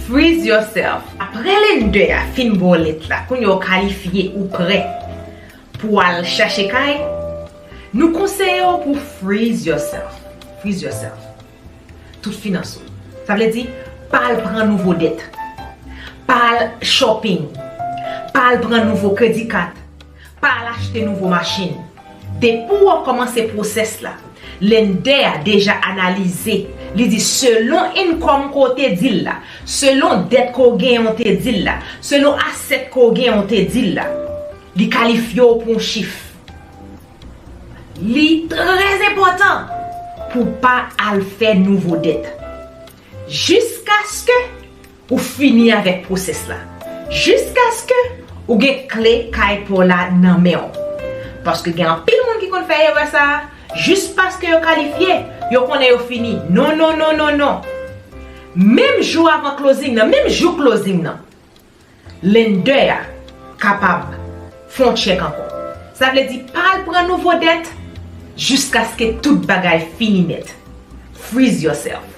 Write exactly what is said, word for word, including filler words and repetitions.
Freeze yourself. Apre lender a fin ba w lèt la, kounye a w kalifye, ou prè pou w al chache kay, nou konseye w pou freeze yourself. Freeze yourself. Tout finans ou. Sa vle di, pa al pran nouvo dèt. Pa al shopping. Pa al pran nouvo kredi kat. Pa al achte nouvo machin. Depi w ap kòmanse pwosès la, lender a deja analize. Li di selon income ke w te di l la, selon dèt ke w genyen w te di l la, selon asset ke w genyen w te di l la, li kalifye w pou yon chif. Li trè enpòtan pou w pa al fè nouvo dèt. Jiskaske ou fini avèk pwosès la. Jiskaske ou gen kle kay pa w la nan men w. Paske gen anpil moun ki konn fè erè sa a, jis paske yo kalifye, yo konnen yo fini. Non, non, non, non, non. Menm jou avan closing nan, menm jou closing nan, lender a kapab fè yon tchèk ankò. Sa vle di, pa al pran nouvo dèt jiskaske tout bagay fini nèt. Freeze yourself.